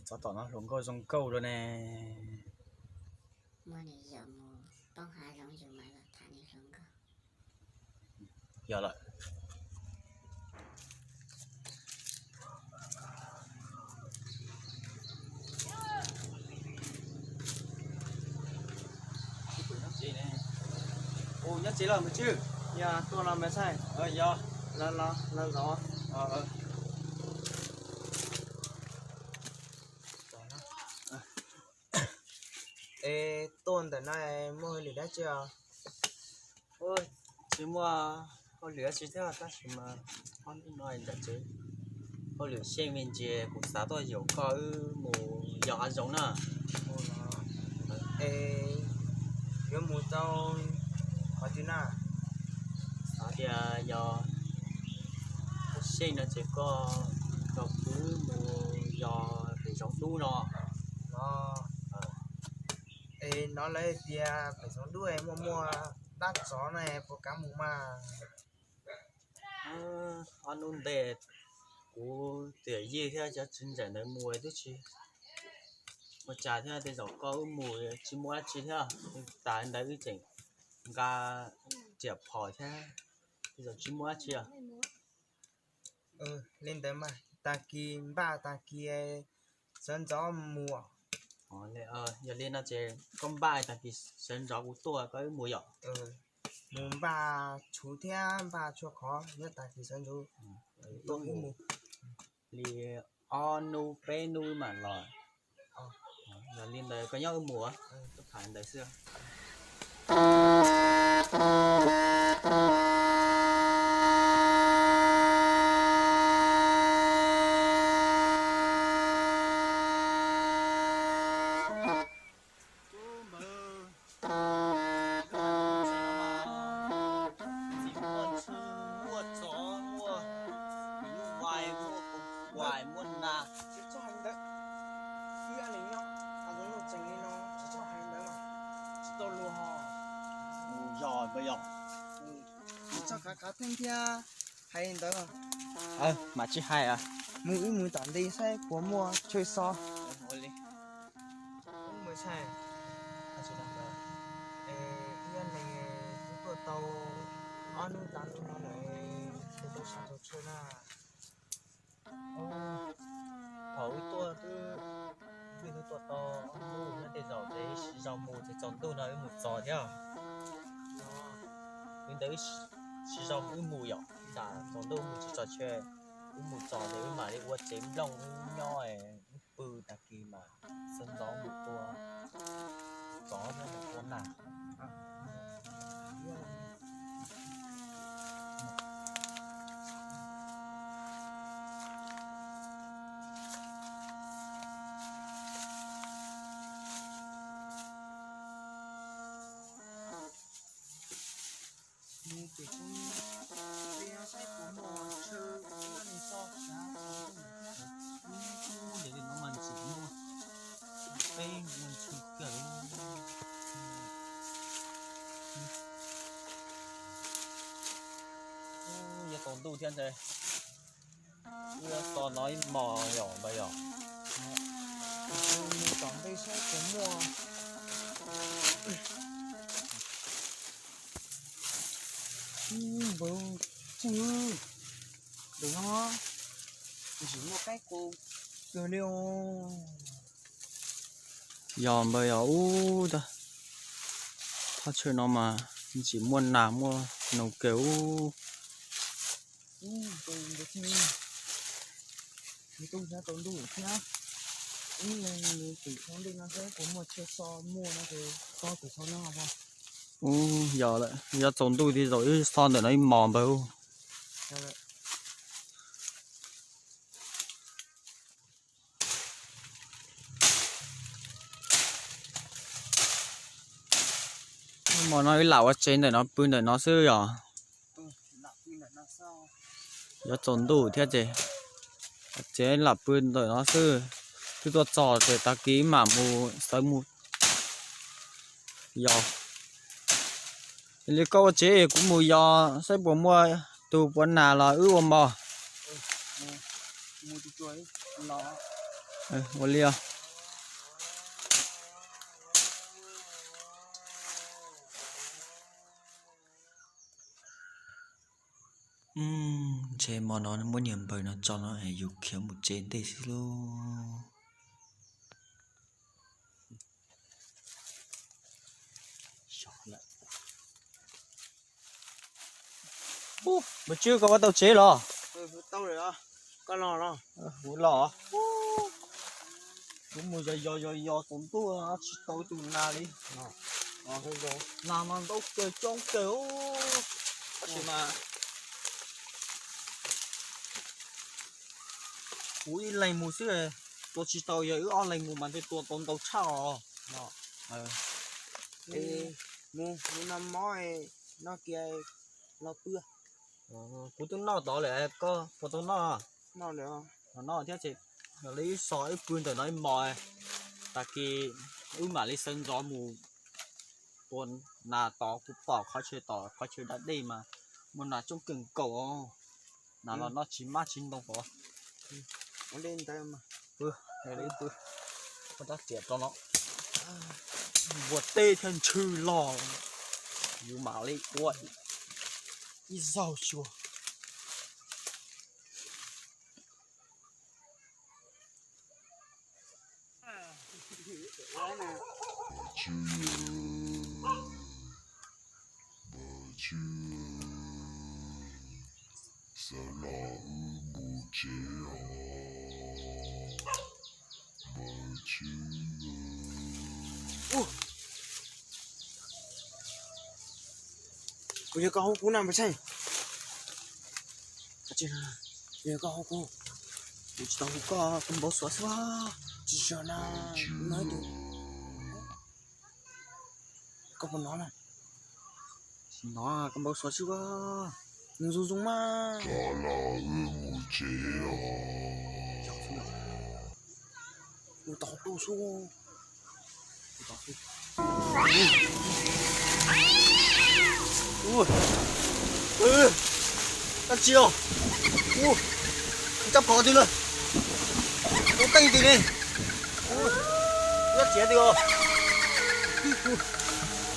Tsov tom no hluas nkauj zoo nkauj dua ne. Muab nws yom mus poob hav zoov yus mam los tham nws hluas nkauj. Yog lawm. Nyob tsev los mas tswj. Yog tuaj los mas txhaij. Yog. Los los los zov. Es tuaj ntawm no muaj hauj lwm dab tsi os? Tsis muaj hauj lwm dab tsi thiab tab sis mas ob hnub no nram tsev hauj lwm xyeej me ntsis kuv xav tuaj yaum koj wb mus yos hav zoov na. Es yuav mus tau qhov twg na? Xav tias yog xyeej no ces koj coj kuv mus yos pem zoov dub no. Es no lawv tias pem zoov dub muaj muaj dab tsov na, puas kav mus mas? Ob hnub ntev kuv twb yij thiab cov txiv ntxawm ntawd mus twb tsis ua cas thiab, tej zaum koj wb mus tsis muaj dab tsi thiab, tas ntawd wb tseem nqa riam phom thiab, tej zaum tsis muaj dab tsi. Li ntawd mas tag kis npaj tag kis sawv ntxov mus. Yog li no ces koj npaj tag kis sawv ntxov kuv tuaj koj wb mus yom. Mus npaj tshuv thiab npaj txhua qhov nyob tag kis sawv ntxov tuaj wb mus. Li ob hnub peb hnub mam los. Yog li ntawd koj nyob wb mus, tuaj tham ntawd xwb. Tsis muaj ntxhw, muaj tsov, muaj nyuj vais, muaj koos vais, muaj nas. Tsis txhob hais ntawd. Ib yam li nyob hauv lub tseem li no tsis txhob hais ntawd mas tsis tau luag ho. Yog mas yog. Tsis txhob khav khav theeb thiab hais li ntawd. Mas tsis hais. Mus wb mus tom ntej saib puas muaj chaw so. Mus tshais. Ib yam li twb tuaj tau ob hnub tas hnub no lawm, twb tau sab tau tshuaj na. Thaum wb tuaj twb, wb twb tuaj tau ob hnub nyob tej zaum ces ib sim zog mus ces tsaus ntuj no wb mus txog thiab. Li ntawd ib sim zog wb mus yom, tsam tsaus ntuj mus tsis txog chaw, wb mus txog ces wb mam li ua tsev nplooj wb nyob, wb pw tag kis mas sawv ntxov mus tua tsov thiab mus tua nas. Mus pem tsev, pem no saib puas muaj chaw nyob li so, kav tsaus ntuj thiab. Ub, ntev li no mas ntxim muaj peb muaj chaw kawg. Ub, yuav tsaus ntuj thiab ntag. Wb so no ib hmos yom npawg yom. Tom ntej saib puas muaj. Npawg Tswj, ntawm no ntxim muaj qaib qus kawg li os. Yog npawg yog ub, thaj chaw no mas ntxim muaj nas muaj noog kawg ub. Ub, ntawd thiaj li, nws tuaj xyov tau ntuj thiab. Ub, mus tim qhov ntej no saib puas muaj chaw so, muaj no ces so tim qhov no. Ub, yog lawm, yuav tsaus ntuj thiab, zaum ib so ntawm no ib hmos npawg. Hmo no wb lam ua tsev ntawm no pw ntawm no xwb yom. Yuav tsaus ntuj thiab ces, ces lam pw ntawm no xwb. Twb tuaj txog ces tag kis mam mus sawv mus. Yog li koj ua tsev kuv mus yos saib puas muaj tus puav nas los wb ua mov. Ua li os. Ntshe hmo no muab niag npawg no tso no es yus khiav mus tsev ntej xwb lauj. Npawg Tswb, koj ua tau tsev los? Kuv los. Kuv mus yos yos yos yos tsaus ntuj tsis tau ib tug nas li. Nas mas ntau kawg coob kawg. Tab sis mas kuv ib leeg mus xwb, tua tsis tau, yog wb ob leeg mus mas ntshe tua tau ntau tshaj os. Mus, mus noj mov, noj kiag los pw. Kuv twb noj tod lawm, koj puas tau noj? Noj thiab ces li wb so wb pw ntawm no ib hmos, tag kis wb mam li sawv ntxov mus tua nas tod. Kuv pom qhov chaw tod, qhov chaw da dej mas muaj nas coob kawg nkaus. Nas los noj tsis mab tsis ntoo pov. Pw, pw, rab riam rau no, npua teb thiab ntshw loj, yus mam li ua ib zaug xyuas. Xav los wb mus tsev os, Npawg Tswb. Kuv yog koj hu kuv na Npawg Tsheej. Kuv yog koj hu kuv. Kuv tsis tau hu koj, koj npau suav xwb. Tsis yog na, no tus. Koj puas hnov na? Tsis hnov, koj npau suav xwb. Nws zoo zoo mas. Xav los wb mus tsev os. Mus tom qhov rooj xwb. Dab tsi os? Ua, cab phom twg lawm? Ua teej twg ne? Dab tsi twg os?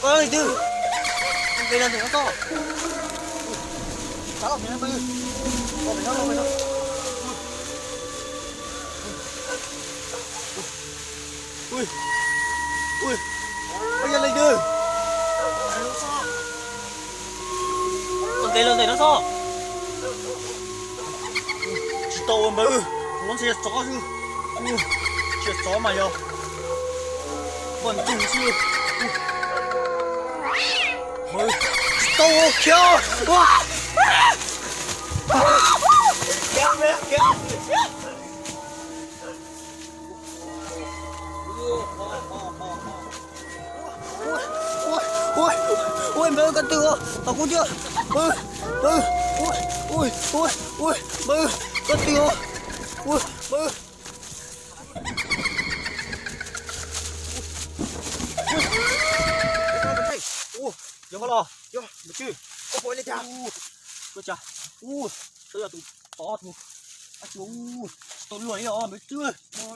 Koj leej twg? Nqis los ntawm no txog. Tsav los pem no peb. Los pem no, los pem no. Ui, ui, ua yog leej twg? Koj nqis los ntawm no txog. Tsis tau ua npawg, kuv ntshai tsov xwb. Ntshai tsov mas yog npawg ntxoog xwb. Tsis tau khiav. Ua, npawg, koj twg os? Tos kuv thiab. Npawg, npawg, ua, ua, ua, npawg, koj twg os? Ua, npawg. Ua, yog koj los? Yog, Npawg Tswb, koj puas li cas? Ua cas? Ua, twb yog tus tod tus. Ab tsi, tsis tau luag li os Npawg Tswb. Ua,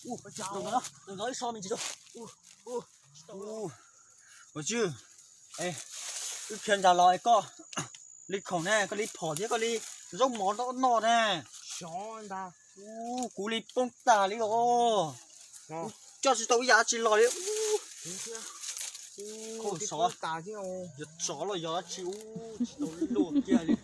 ua, ntawm no, ntawm no ib so me ntsis rau. Ua, ua, tsis tau luag. Npawg Tswb, wb khiav nrad los es koj li khoom ne, koj li phom thiab koj li zaub mov noj ne. Ub, kuv li poob tag li os. Kuv coj tsis tau ib yam dab tsi los li. Ub, sov, yog tsov los yog dab tsi, ub, tsis tau luag kiag li.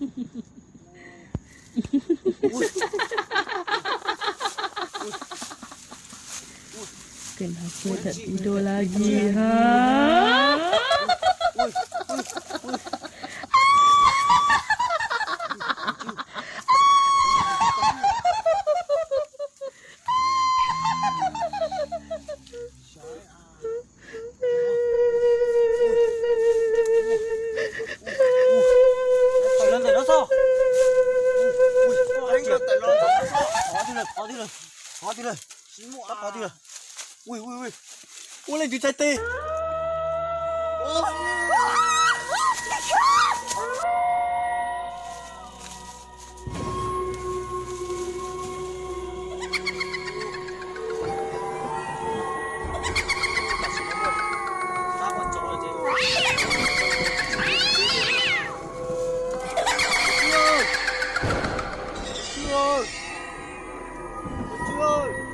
Ken hab puas tham ti đô la gì hả? Tawm los ntawm no txog. Qhov twg lawm, qhov twg lawm, qhov twg lawm, qhov twg lawm. Ui, ui, ui. Ua leej twg txhais tes? Tus tswv,